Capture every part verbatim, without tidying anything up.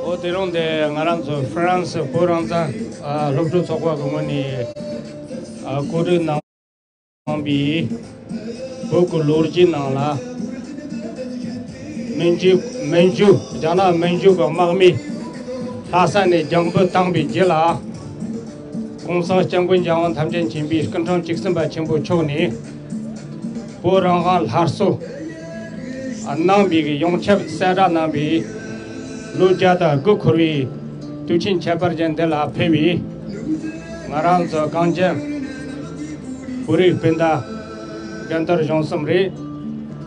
ཨོ་དེ་རིང་འདི་ང་རང་ཚོ་ཧྥ་རན་སི་བོད་རང་བཙན་ཨ་སློབ་ཕྲུག་ཚོགས་པ་གི་ངོས་ནས་ཨ་གོ་སྒྲིག་གནང་བའི་བོད་ཀྱི་ལོ་རྒྱུས་ནང་ལ། མན་ཇུ་མན་ཇུ་རྒྱ་ནག་མན་ཇུ་གི་དམག་མིས་ལྷ་ས་ནས་རྒྱང་འབུད་བཏང་བའི་རྗེས་ལ། གོང་ས་སྐྱབས་མགོན་རྒྱལ་དབང་ཐམས་ཅད་མཁྱེན་པའི་སྐུ་ཕྲེང་བཅུ་གསུམ་པ་ཆེན་པོ་མཆོག་ནས་བོད་རང་དབང་སླར་གསོ་གནང་བའི་ཡོངས་ཁྱབ་གསལ་བསྒྲགས་གནང་བའི་ལོ་བརྒྱ་དང་དགུ་འཁོར་བའི་དུས་ཆེན་ཁྱད་པར་ཅན་འདི་ལ་ཕེབས་པའི་ང་རང་ཚོ་གངས་ཅན་བོད་རིགས་སྤུན་ཟླ་རྒན་དར་གཞུང་གསུམ་རེད།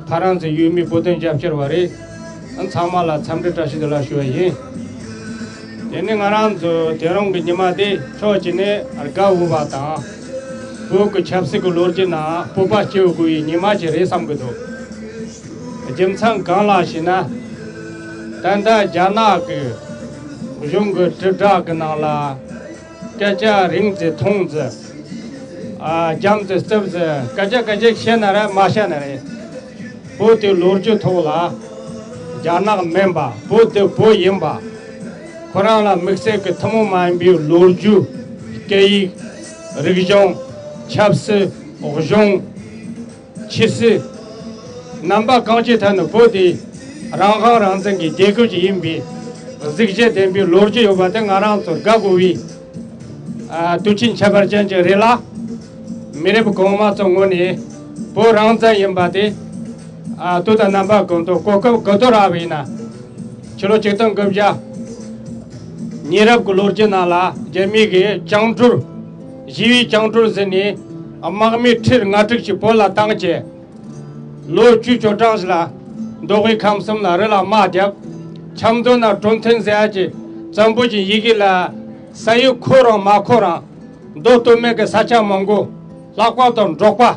ཕ་རན་སི་ཡུལ་མི་བོད་དོན་རྒྱབ་སྐྱོར་བ་རེད། ཚང་མ་ལ་འཚམས་འདྲི་བཀྲ་ཤིས་བདེ་ལེགས་ཞུ་བ་ཡིན། དེ་ནི་ང་རང་ཚོ་དེ་རིང་གི་ཉི་མ་དེ་ཕྱོགས་གཅིག་ནས་དགའ་འོས་པ་དང་། བོད་ཀྱི་ཆབ་སྲིད་ཀྱི་ལོ་རྒྱུས་ནང་སྤོབས་པ་སྐྱེ་དགོས་པའི་ཉི་མ་ཞིག་རེད་བསམ་གྱི་འདུག་རྒྱུ་མཚན་གང་ལགས་ཤེ་ན། ད་ལྟ་རྒྱ་ནག་གི་གཞུང་གི་དྲིལ་བསྒྲགས་ཀྱི་ནང་ལ་སྐད་ཆ་རིང་ཙི་ཐུང་ཙི། ཨ་རྒྱམ་ཙི་རྩུབ་ཙི་སྐད་ཆ་སྐད་ཆ་བཤད་ན་རེད་མ་བཤད་ན་རེད། བོད་དེ་ལོ་རྒྱུས་ཐོག་ལ་རྒྱ་ནག་མིན་པ། བོད་དེ་བོད་ཡིན་པ། ཁོ་རང་ལ་དམིགས་བསལ་གྱི་ཐུན་མོང་མ་ཡིན་པའི་ལོ་རྒྱུས། སྐད་ཡིག་རིག་གཞུང་། ཆབ་སྲིད། གཞུང་། ཆོས་སྲིད། རྣམ་པ་གང་ཅིའི་ཐད་ནས་བོད་དེ་རང་དབང་རང་བཙན་གྱི་རྒྱལ་ཁབ་ཅིག་ཡིན་པའི་གཟི་བརྗིད་ལྡན་པའི་ལོ་རྒྱུས་ཡོད་པ་དེ་ང་རང་ཚོར་དགའ་དགོས་པའི་ཨ་དུས་ཆེན་ཁྱད་པར་ཅན་ཅིག་རེད་ལ། མི་རབས་གོང་མ་ཚོ་ངོས་ནས་བོད་རང་བཙན་ཡིན་པ་དེ་ཨ་དུས་དང་རྣམ་པ་ཀུན་ཏུ་གོ་སྐབས་ག་དུས་རག་པ་ཡིན་ན། ཕྱི་ལོ་ཆིག་སྟོང་དགུ་བརྒྱ་ཉེ་རབས་ཀྱི་ལོ་རྒྱུས་ནང་ལ་རྒྱ་མི་གིས་བཅིངས་འགྲོལ། ཞི་བའི་བཅིངས་འགྲོལ་ཟེར་ནས་དམག་མི་ཁྲི་ལྔ་དྲུག་ཅིག་བོད་ལ་བཏང་བྱས། ལོ་བཅུ་ཅོ་གྲངས་ཤིག་ལ་མདོ་དབུས་ཁམས་གསུམ་ལ་རི་ལ་དམག་བརྒྱབ། ཆབ་མདོ་ན་གྲོས་མཐུན་ཟེར་ཡ་ཅིག་བཙན་པོ་གྱི་ཡི་གེ་ལ་ས་ཡིག་ཁོ་རང་མ་ཁོ་རང་། མདོ་སྟོད་སྨད་ཀྱི་ས་ཆ་མང་པོ། ལྷག་པར་དུ་འབྲོག་པ།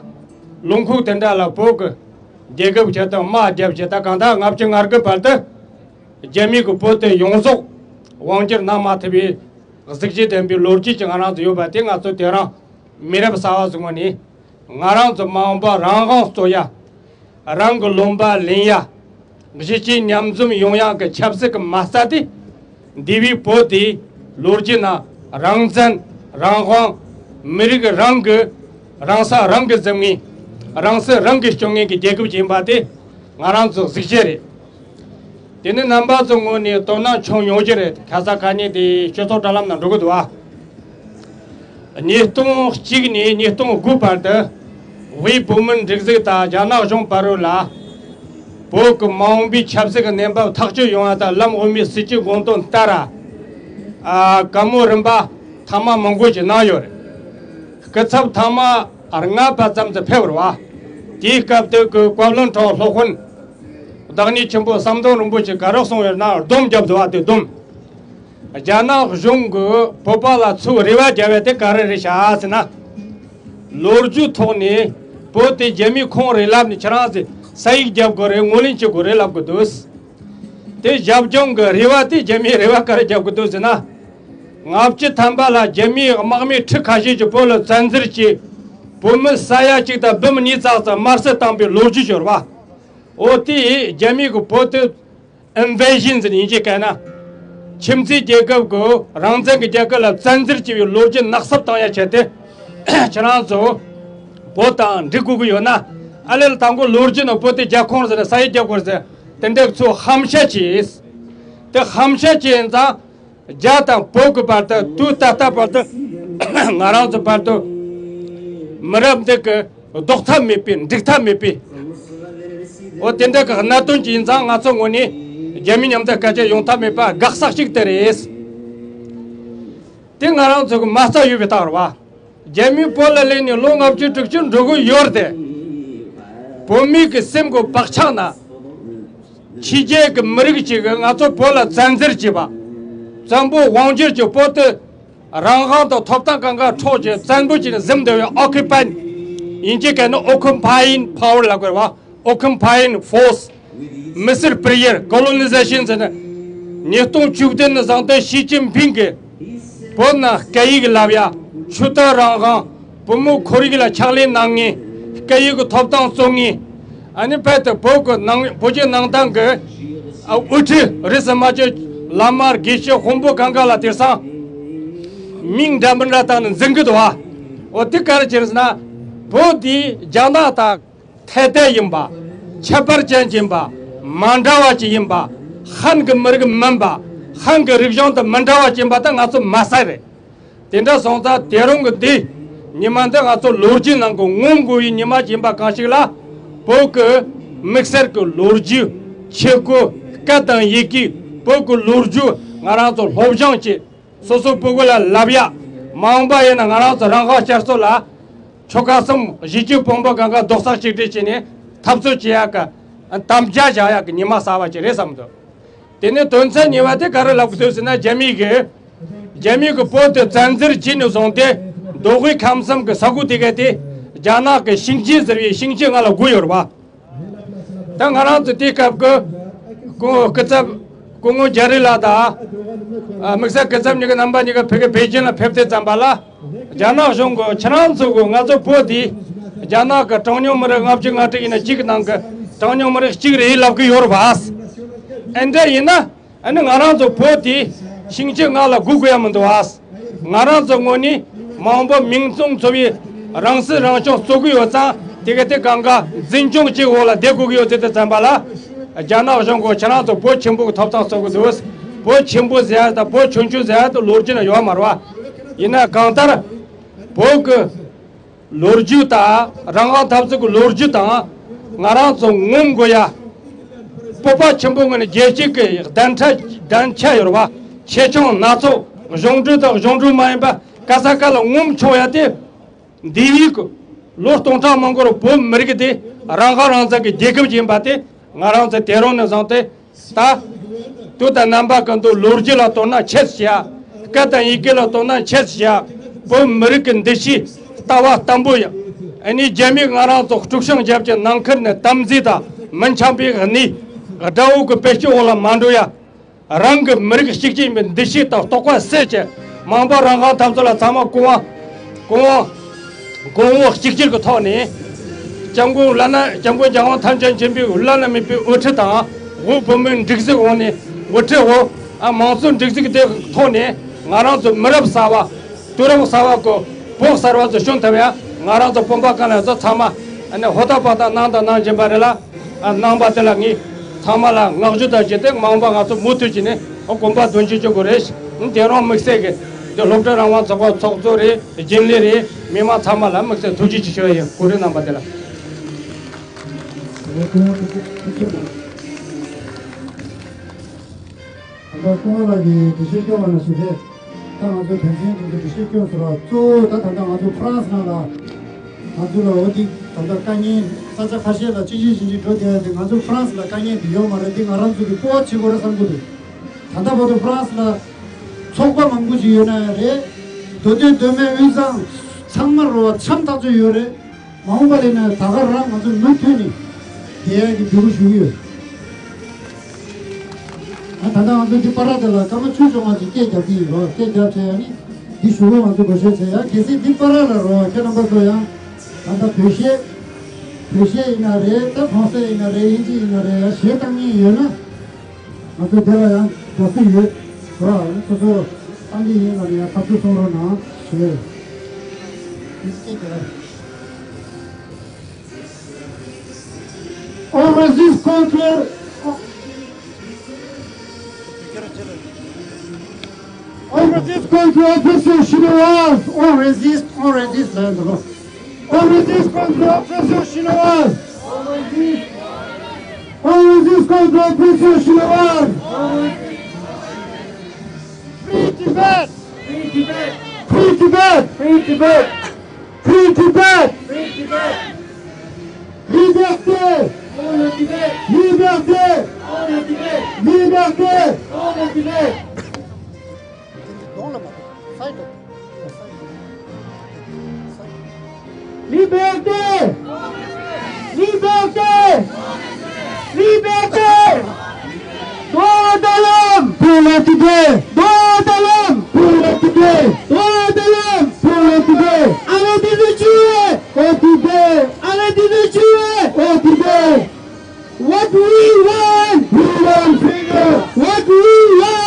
ལུང་ཁུག་དེ་འདྲ་ལ་བོད་ཀྱི་རྒྱལ་ཁབ་བྱེད་སྟངས་དམག་བརྒྱབ་བྱས། ད་གང་ལྟར་ལྔ་བཅུ་ང་དགུ་བར་དུ་རྒྱ་མི་གིས་བོད་དེ་ཡོངས་རྫོགས་དབང་སྒྱུར་གནང་མ་ཐུབ་པའི་གཟི་བརྗིད་ལྡན་པའི་ལོ་རྒྱུས་ཀྱི་ང་རང་ཚོ་ཡོད་པ་དེ་ང་ཚོ་དེ་རིང་མི་རབས་གསར་བ་ཚོའི་ངོས་ནས་ང་རང་ཚོ་མ་འོངས་པར་རང་དབང་རྩོད་ཡ། རང་གི་ལུང་པ་ལེན་ཡ། གཞིས་བྱེས་མཉམ་འཛོམས་ཡོང་ཡ་གི་ཆབ་སྲིད་ཀྱི་མ་རྩ་དེ། འདས་པའི་བོད་དེའི་ལོ་རྒྱུས་ནང་རང་བཙན། རང་དབང་། མི་རིགས་རང་གི་རང་ས་རང་གིས་འཛིན་མཁན། རང་སྲིད་རང་གིས་སྐྱོང་མཁན་གྱི་རྒྱལ་ཁབ་ཅིག་ཡིན་པ་དེ་ང་རང་ཚོ་གཟི་བརྗིད་རེད། དེ་ནི་རྣམ་པ་ཚོའི་ངོས་ནས་དོ་སྣང་བྱུང་ཡོང་རྒྱུ་རེད། ཁ་སང་ཁ་ཉིན་དེ་སྤྱི་ཚོགས་དྲ་ལམ་ནང་འགྲོ་གི་འདུག་ཨ། ཉིས་སྟོང་གཅིག་ནས་ཉིས་སྟོང་དགུ་བར་དུ་དབུས་བོད་མིའི་སྒྲིག་འཛུགས་དང་རྒྱ་ནག་གཞུང་བར་ལ་བོད་ཀྱི་མ་འོངས་པའི་ཆབ་སྲིད་ཀྱི་གནས་བབ་ཐག་གཅོད་ཡོང་བ་དང་། ལམ་དབུ་མའི་སྲིད་བྱུས་དགོངས་དོན་ལྟར། ཨ་བཀའ་མོལ་རིམ་པ་ཐེངས་མ་མང་པོ་ཞིག་གནང་ཡོད་རེད། སྐུ་ཚབ་ཐེངས་མ་ལྔ་པ་ཙམ་དུ་ཕེབས་རེད་བ། དེའི་སྐབས་དུས་ཀྱི་བཀའ་བློན་ཁྲི་པ་སློབ་དཔོན་བདག་ཉིད་ཆེན་པོ་ཟམ་གདོང་རིན་པོ་ཆེ་ག་རེ་གསུངས་ཡོད་ན་སྡོམ་བརྒྱབ་འདུག་བ། དེ་སྡོམ། རྒྱ་ནག་གཞུང་གིས་བོད་པ་ལ་ཚུར་རེ་བ་བརྒྱབ་ཡ་དེ་ག་རེ་རེད་ཤག་ཟེར་ན། ལོ་རྒྱུས་ཐོག་ནས་བོད་དེ་རྒྱ་མིའི་ཁོངས་རེད་ལབ་ནས་ཁྱེད་རང་ཚོས་ས་ཡིག་རྒྱབ་དགོས་རེད། ངོས་ལེན་བྱེད་དགོས་རེད་ལབ་དགོས་འདུག་དེ་རྒྱབ་ལྗོངས་ཀྱི་རེ་བ་དེ་རྒྱ་མིའི་རེ་བ་ག་རེ་རྒྱབ་དགོས་འདུག་ཟེར་ན། ལྔ་བཅུ་ཐམ་པ་ལ་རྒྱ་མིའི་དམག་མི་ཁྲི་ཁ་ཤས་ཀྱིས་བོད་ལ་བཙན་འཛུལ་གྱིས་བོད་མི་ས་ཡ་གཅིག་དང་འབུམ་གཉིས་ཙམ་ཙམ་དམར་གསོད་བཏང་པའི་ལོ་རྒྱུས་ཤིག་ཡོད་རེད་བ། འོ་དེ་རྒྱ་མིའི་གི་བོད་དེ་ཨིན་ཝེ་ཤན་ཟེར་ཡིན་གྱི་ག་ན། ཁྱིམ་མཚེས་རྒྱལ་ཁབ་ཀྱི་རང་བཙན་གྱི་རྒྱལ་ཁབ་ལ་བཙན་འཛུལ་བྱས་པའི་ལོ་རྒྱུས་ནག་སུབ་བཏང་ཡ་བྱས་ཏེ། ཁྱེད་རང་ཚོ་བོད་དང་འགྲིག་དགོས་ཀྱི་ཡོད་ན། ཨ་ལེ་ལ་དང་པོ་ལོ་རྒྱུས་ནང་བོད་དེ་རྒྱ་ཁོངས་ཟེར་ནས་ས་ཡིག་རྒྱབ་དགོས་ཟེར། དེ་འདྲ་ཚོ་ཧམ་བཤད་བྱས། དེ་ཧམ་བཤད་བྱས་ཡིན་ཙང་། རྒྱ་དང་བོད་ཀྱི་བར་དུ་དུས་ད་ལྟ་བར་དུ་ང་རང་ཚོ་བར་དུ་མི་རབས་འདི་གི་ལྡོག་ཐབས་མེད་པའི་འགྲིག་ཐབས་མེད་པའི། འོ་དེ་འདྲ་གི་གནད་དོན་ཅིག་ཡིན་ཙང་ང་ཚོ་ངོས་ནས་རྒྱ་མི་མཉམ་དུ་སྐད་ཆ་ཡོང་ཐབས་མེད་པ་དགག་ས་གཅིག་དེ་རེད། དེ་ང་རང་ཚོ་གི་མ་རྩ་ཡོད་པའི་རྟགས་རེད་བ། རྒྱ་མི་བོད་ལ་སླེབས་ནས་ལོ་ལྔ་བཅུ་དྲུག་ཅུ་འགྲོ་གི་ཡོད་རེད་དེ། བོད་མི་གི་སེམས་ཀྱི་བག་ཆགས་ན། ཕྱི་རྒྱལ་གྱི་མི་རིགས་ཅིག་གིས་ང་ཚོ་བོད་ལ་བཙན་འཛུལ་བྱས་པ། བཙན་པོ་དབང་སྒྱུར་གྱི་བོད་དེ་རང་དབང་དང་ཐོབ་ཐང་གང་ག་འཕྲོག་བྱས་བཙན་པོ་ཅིག་ནས་འཛིན་བསྡད་པའི་ཨོ་ཁུ་པན། ཡིན་གྱི་ག་ནི་ཨོ་ཁུ་པ་ཡིན་ཕ་ཝར་ལབ་དགོས་རེད་བ། ཨོ་ཁུ་པ་ཡིན་ཕོར་སི། མི་སེར་སྤེལ་ཡུལ་ཀོ་ལོ་ནི་ཟེ་ཤན་ཟེར་ནས། ཉིས་སྟོང་བཅུ་བདུན་ནས་བཟུང་སྟེ་ཞི་ཅིན་ཕིང་གིས་བོད་ནང་སྐད་ཡིག་བསླབ་ཡ། ཆོས་དད་རང་དབང་། བུ་མོ་ཁོར་ཡུག་ལ་ཕྱག་ལས་གནང་མཁན། སྐད་ཡིག་གི་ཐོབ་ཐང་རྩོད་མཁན། ཨ་ནི་ཕལ་དུ་བོད་ཀྱི་ནང་བོད་ཀྱི་ནང་བསྟན་གྱི་ཨ་དབུ་ཁྲིད་རེད་ཟེར་མ་བྱས། བླ་མ་དགེ་བཤེས་དཔོན་པོ་གང་ག་ལ་དེང་སང་མིང་འདྲ་མི་འདྲ་བཏགས་ནས་འཛིན་གི་འདུག་བ། འོ་དེ་ག་རེ་བྱས་ཟེར་ན། བོད་འདི་རྒྱ་ནག་དང་ཐའེ་ཏའེ་ཡིན་པ། ཁྱད་པར་ཅན་གྱི་ཡིན་པ། མ་འདྲ་བ་ཅིག་ཡིན་པ། ཧན་གྱི་མི་རིགས་མིན་པ། ཧན་གྱི་རིག་གཞུང་དང་མི་འདྲ་བ་ཅིག་ཡིན་པ་དེ་ང་ཚོ་མ་གསལ་རེད། དེ་འདྲ་སོང་ཙང་དེ་རིང་གི་འདི་ཉི་མ་འདི་ང་ཚོ་ལོ་རྒྱུས་ནང་གི་ངོམ་དགོས་པའི་ཉི་མ་ཅིག་ཡིན་པ་གང་ཞིག་ལ། བོད་ཀྱི་དམིགས་བསལ་གྱི་ལོ་རྒྱུས། ཆས་གོས། སྐད་དང་ཡི་གེ། བོད་ཀྱི་ལོ་རྒྱུས་ང་རང་ཚོ་སློབ་སྦྱོང་བྱེད། སོ་སོ་སྤུ་གུ་ལ་བསླབ་ཡ། མ་འོངས་པ་ཡིན་ན་ང་རང་ཚོ་རང་དབང་བསྐྱར་གསོ་ལ་ཆོལ་ཁ་གསུམ་གཞིས་བྱེས་བོན་པོ་གང་ག་རྡོག་རྩ་གཅིག་སྒྲིལ་བྱས་ནས་འཐབ་རྩོད་བྱེད་ཡག་གི་དམ་བཅའ་བཞག་ཡག་གི་ཉི་མ་གསར་པ་ཅིག་རེད་བསམ་འདུག་དེ་ནས་དོན་ཚན་གཉིས་པ་དེ་ག་རེ་ལབ་དགོས་འདུག་ཟེར་ན། རྒྱ་མི་གིས་རྒྱ་མི་གིས་བོད་དེ་བཙན་འཛུལ་བྱས་ནས་བཟུང་སྟེ་མདོ་དབུས་ཁམས་གསུམ་གྱི་ས་ཁུལ་དེ་ག་དེ་རྒྱ་ནག་གི་ཤིང་ཆེན་ཟེར་བའི་ཤིང་ཆེན་ལྔ་ལ་བགོས་ཡོད་རེད་བ། ད་ང་རང་ཚོ་དེའི་སྐབས་ཀྱི་སྐུ་སྐུ་ཚབ་སྐུ་ངོ་རྒྱ་རི་ལགས་དང་། ཨ། དམིགས་བསལ་སྐུ་ཚབ་གཉིས་ཀྱི་རྣམ་པ་གཉིས་ཀ་ཕ་གི་པེ་ཅིན་ལ་ཕེབས་དུས་ཙམ་པ་ལ། རྒྱ་ནག་གཞུང་གིས་ཁྱེད་རང་ཚོ་གི་ང་ཚོ་བོད་དེ་རྒྱ་ནག་གི་གྲངས་ཉུང་མི་རིགས་ལྔ་བཅུ་ང་དྲུག་ཡིན་ན་གཅིག་གི་ནང་གི་གྲངས་ཉུང་མི་རིགས་གཅིག་རེད་ལབ་གི་ཡོད་རེད་བ། ཨེ་འདྲ་ཡིན་ན། ཨ་ནི་ང་རང་ཚོ་བོད་དེ་ཤིང་ཆེན་ལྔ་ལ་བགོ་དགོས་ཡ་མི་འདུག་ཨ། ང་རང་ཚོ་དངོས་གནས་མ་འོངས་པ་མིང་ཙམ་འཚོ་བའི་རང་སྲིད་རང་སྐྱོང་རྩོད་ཀྱི་ཡོད་ཙང་། དེ་ག་དེ་གང་ག་འཛིན་སྐྱོང་གཅིག་འོག་ལ་བསྡད་དགོས་ཀྱི་ཡོད་ཚུལ་དེ་ཙམ་པ་ལ། རྒྱ་ནག་གཞུང་གིས་ཁྱེད་རང་ཚོ་བོད་ཆེན་པོ་གི་ཐོབ་ཐང་རྩོད་ཀྱི་འདུག་བོད་ཆེན་པོ་ཟེར་ཡ་དང་བོད་ཆུང་ཆུང་ཟེར་ཡ་དེ་ལོ་རྒྱུས་ན་ཡོད་མ་རེད་བ། ཡིན་ན་གང་ལྟར་བོད་ཀྱི་ལོ་རྒྱུས་དང་། རང་དབང་འཐབ་རྩོད་ཀྱི་ལོ་རྒྱུས་དང་། ང་རང་ཚོ་ངོམ་དགོས་ཡ། སྤོབས་པ་ཆེན་པོའི་ངང་ནས་རྒྱལ་སྤྱི་གི་གདན་ཁྲི་གདན་ཁྲི་ཡོད་རེད་བ། ཆེ་ཆུང་སྣ་ཚོགས་གཞུང་འབྲེལ་དང་གཞུང་འབྲེལ་མ་ཡིན་པ་ག་ས་ག་ལ་ངོམ་ཆོག་ཡ་དེ། འདས་པའི་ལོ་སྟོང་ཕྲག་མང་པོར་བོད་མི་རིགས་དེ་རང་དབང་རང་བཙན་གྱི་རྒྱལ་ཁབ་ཅིག་ཡིན་པ་དེ་ང་རང་ཚོ་དེ་རིང་ནས་བཟུང་སྟེ། ད། དུས་དང་རྣམ་པ་ཀུན་ཏུ་ལོ་རྒྱུས་ལ་ལྟོས་ན་ཆེད་བཞག་སྐད་དང་ཡི་གེ་ལ་ལྟོས་ན་ཆེད་བཞག་བོད་མི་རིགས་ཀྱི་འདུ་ཤེས་ལྟ་བ་བརྟན་པོ་ཡང་། ཨ་ནི་རྒྱ་མིས་ང་རང་ཚོ་དཀྲུག་ཤིང་རྒྱབ་ཀྱི་ནང་ཁུལ་ནས་དམ་འཛིན་དང་མི་འཆམ་པའི་གནས་དགྲ་བོ་གི་བེད་སྤྱོད་འོག་ལ་མ་འགྲོ་ཡ། རང་གི་མི་རིགས་གཅིག་གཅིག་ཡིན་པའི་འདུ་ཤེས་དང་རྟོགས་པ་གསལ་བྱས། མ་འོངས་པ་རང་དབང་འཐབ་རྩོད་ལ་ཚང་མ་གོང་འོག་གོང་འོག་གོང་འོག་གཅིག་གྱུར་གྱི་ཐོག་ནས། སྐྱབས་མགོན་བླ་ན། སྐྱབས་མགོན་རྒྱལ་དབང་ཐམས་ཅད་མཁྱེན་པའི་བླ་ན་མེད་པའི་དབུ་ཁྲིད་དང་། དབུ་བོད་མིའི་སྒྲིག་འཛུགས་འོག་ནས་དབུ་ཁྲིད་འོག་ཨ། མང་གཙོའི་སྒྲིག་འཛུགས་དེ་ཐོག་ནས་ང་རང་ཚོ་མི་རབས་གསར་བ། དུས་རབས་གསར་བ་གི་བོད་གསར་བ་ཚོ་བྱུང་ཐུབ་ཡ། ང་རང་ཚོ་བོད་པ་གང་ལ་ཚོ་ཚང་མ་ཨ་ནི་ཧུར་ཐག་པ་དང་གནང་དང་གནང་བཞིན་པ་རེད་ལ། ཨ། གནང་བ་དེ་ལ་ངས་ཚང་མ་ལ་བསྔགས་བརྗོད་དང་བཅས་ཏེ། མ་འོངས་པ་ང་ཚོ་མུ་མཐུད་བྱས་ནས་གོམ་པ་མདུན་སྐྱོད་བྱེད་དགོས་རེད། དེ་རིང་དམིགས་བསལ་གྱི་འདི་སློབ་གྲྭ་རང་དབང་ཚོགས་པ་ཚོགས་གཙོ་རེད། རྒྱུན་ལས་རེད། མི་མང་ཚང་མ་ལ་དམིགས་བསལ་ཐུགས་རྗེ་ཆེ་ཞུ་ཡ་ཡིན། གོ་སྒྲིག་གནང་བ་དེ་ལ། ད་ལྟ་སྐུ་ངོ་ལགས་ཀྱིས་འགྲེལ་བཤད་སྐྱོན་པ་ནང་བཞིན་རེད། ད་ང་ཚོ་དོན་ཚན་དེ་ཚོ་འགྲེལ་བཤད་སྐྱོན་ཟེར་བ་གཙོ་བོ། ད་ད་ལྟ་ང་ཚོ་ཧྥ་རན་སི་ནང་ལ་ང་ཚོ་ལ་འོ་དེ་ད་ལྟ་དཀའ་ངལ་ས་ཆ་ཁ་ཤས་ལ་གཅིག་གཅིག་གཞན་གཅིག་འགྲོ་བསྡད་ཡ་དེ། ང་ཚོ་ཧྥ་རན་སི་ལ་དཀའ་ངལ་དེ་ཡོད་མ་རེད། དེ་ང་རང་ཚོ་གི་སྤོབས་པ་བྱེད་དགོས་རེད་བསམ་གྱི་འདུག་ད་ལྟ་བར་དུ་ཧྥ་རན་སི་ལ་ཚོགས་པ་མང་པོ་ཞིག་ཡོད་ན་ཡང་རེད། མདོ་སྟོད་མདོ་སྨད་དབུས་གཙང་ཚང་མ་རོ་འཆམ་ཐག་ཆོད་ཡོད་རེད། མ་འོངས་པ་ལ་ཡིན་ན་ད་ག་རང་ང་ཚོ་མུ་མཐུད་ནས་བསྡད་ཡག་གི་འབོད་སྐུལ་ཞུ་གི་ཡོད། ཨ། ད་ལྟ་ང་ཚོ་འདི་པར་ར་དེ་ལ་སྐར་མ་བཅུ་བཅོ་ལྔ་ཅིག་སྐད་རྒྱབ་ཀྱི་ཡིན་རོ། སྐད་རྒྱབ་བྱས་ཡ་ནི་འདི་ཞུ་བོ་ང་ཚོ་དགོངས་བཞེས་བྱས་ཡ། གལ་སྲིད་འདི་པར་ར་ལ་རོ་ཁྱེད་རྣམ་པ་ཚོ་ཡང་ད་ལྟ་བོད་གཞས་བོད་གཞས་ཡིན་ན་རེད། ད་གོང་གསལ་ཡིན་ན་རེད། དབྱིན་ཇི་ཡིན་ན་རེད། ཡ་གཞས་བཏང་མཁན་ཡོད་ན། ང་ཚོ་དེ་ལ་ཡང་དགའ་བསུ་ཡོད། རོ། ཨ་ནི་སོ་སོ་བཏང་གི་ཡིན་ལབ་ནས་ཡང་ཐབས་ཚུལ་གསུང་རོགས་གནང་ཞུ། On résiste contre, on résiste contre l'oppression chinoise. On résiste, on résiste. On résiste contre l'oppression chinoise. On résiste contre l'oppression chinoise. Free Tibet. Free Tibet. Free Tibet. Free Tibet. Free Tibet. Free Tibet. Liberté. Pour le Tibet. Liberté. Pour le Tibet. Liberté. Pour le Tibet. Liberté. Liberté. Liberté. Droit de l'homme pour le Tibet. Droit de l'homme pour le Tibet. Droit de l'homme pour le Tibet. Arrêtez de tuer au Tibet. Arrêtez de tuer au Tibet. What we want. We want freedom. What we want.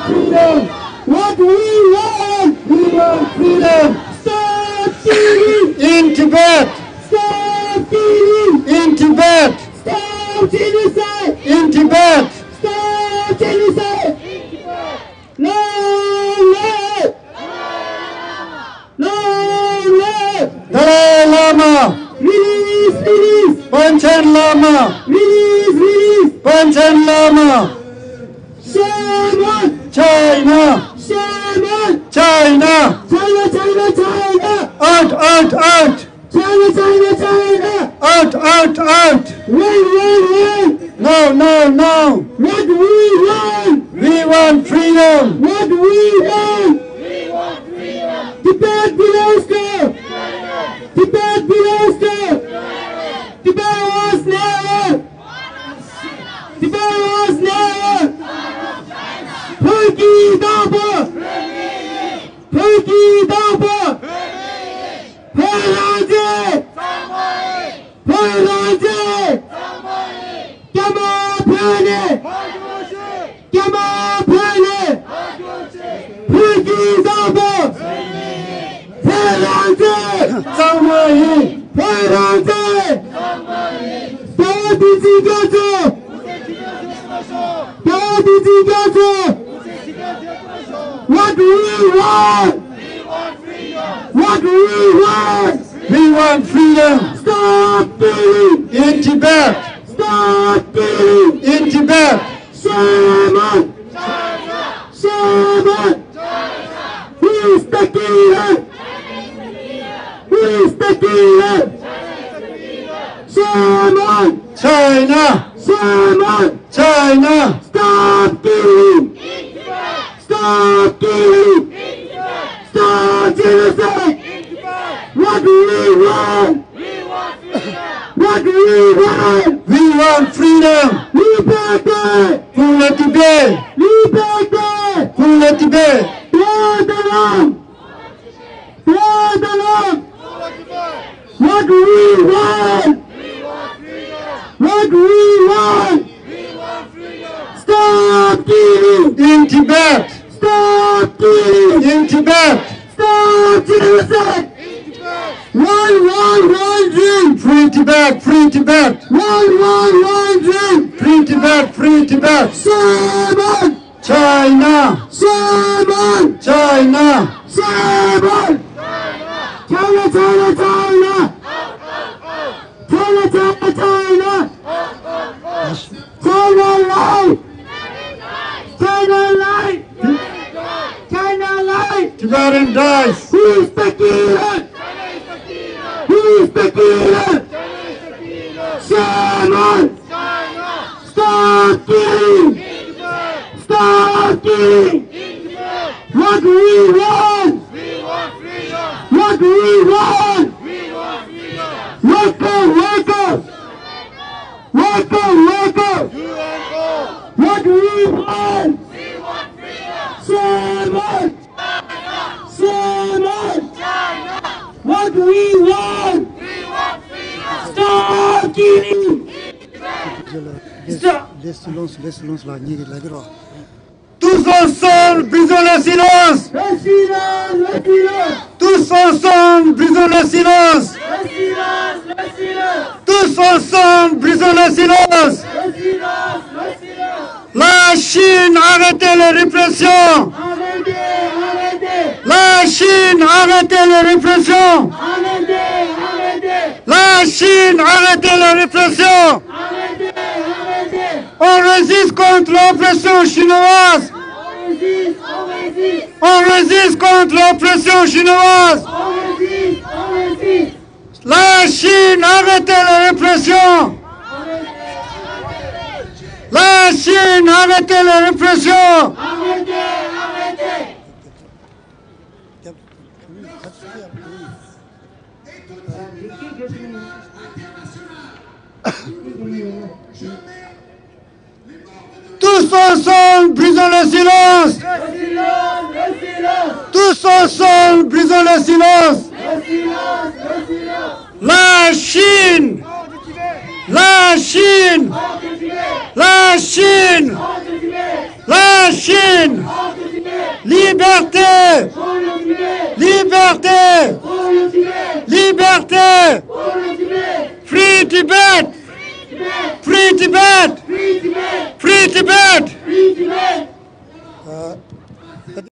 Freedom! What we want! We want freedom! Stop killing! In Tibet! Stop killing! In Tibet! Stop genocide! In Tibet! Stop genocide! Long live! Long live! Dalai Lama! Release, release! Panchen Lama! Release, release! Panchen Lama! Shame on! China! Shame on! China! China, China, China! Out, out, out! China, China, China! Out, out, out! Run, run, run! No, no, no! What we want! We want freedom! What we want! We want freedom! Tibet belongs to! Tibet belongs to! Tibet was never! Tibet was never! བོད་ཀྱི་བདག་པོ། བོད་ཀྱི་བདག་པོ། བོད་རང་བཙན། བོད་རང་བཙན། སྐྱ་མ་བོད་ནས། སྐྱ་མ་བོད་ནས། བོད་ཀྱི་བདག་པོ། བོད་རང་བཙན། གཙང་མ་ཡིན། བོད་རང་བཙན། ཟླ་བ་བདུན་ཚིགས་རྒྱ་མཚོ། ཟླ་བ་བདུན་ཚིགས་རྒྱ་མཚོ། What we want? What we want? We want freedom. Stop killing. In Tibet. Stop killing. In Tibet. Shame on. Shame on. Who is the killer? Who is the killer? Shame on. China. Shame on. China. Stop killing. Stop killing! Stop genocide! What do we want? What do we want? We want freedom! Liberté! Pour le Tibet! Liberté! Pour le Tibet! Droits de l'homme! Droits de l'homme! What do we want? What do we want? Stop killing! In Tibet! Stop killing! In Tibet! Stop genocide! One, one, one dream! Free Tibet! Free Tibet! One, one, one dream! Free Tibet! Free Tibet! Shame on! China! Shame on! China! Shame on! China, China, China! China, China, China! China life! China life! China life! Tibetan dies! Who is the killer? Who is the killer? Shame on! Stop killing! Stop killing! What do we want? We want freedom! What do we want? We want freedom! Wake up, wake up! Wake up, wake up! U N O! What do we want? We want freedom! Shame on! Shame on! What do we want? We want freedom! Stop killing! Stop! Les silences, les silences là, ཉིད་ཀྱིས་ལབ་ཀྱི་རོགས། Tous ensemble, brisons le silence! Le silence, le silence! Tous ensemble, brisons le silence! Le silence, le silence! Tous ensemble, brisons le silence! Le silence, le silence! La Chine, arrêtez les répressions! Arrêtez, arrêtez! La Chine, arrêtez les répressions! Arrêtez, arrêtez! La Chine, arrêtez les répressions! Arrêtez, arrêtez! On résiste contre l'oppression chinoise! On résiste, on résiste! On résiste contre l'oppression chinoise! On résiste, on résiste! La Chine, arrêtez les répressions! La Chine, arrêtez les répressions! Arrêtez, arrêtez! Tous ensemble, brisons le silence! Le silence, le silence! Tous ensemble, brisons le silence! Le silence, le silence! La Chine! La Chine! La Chine! La Chine! Liberté! Liberté! Liberté! Free Tibet! Free Tibet! Free Tibet! ཨ།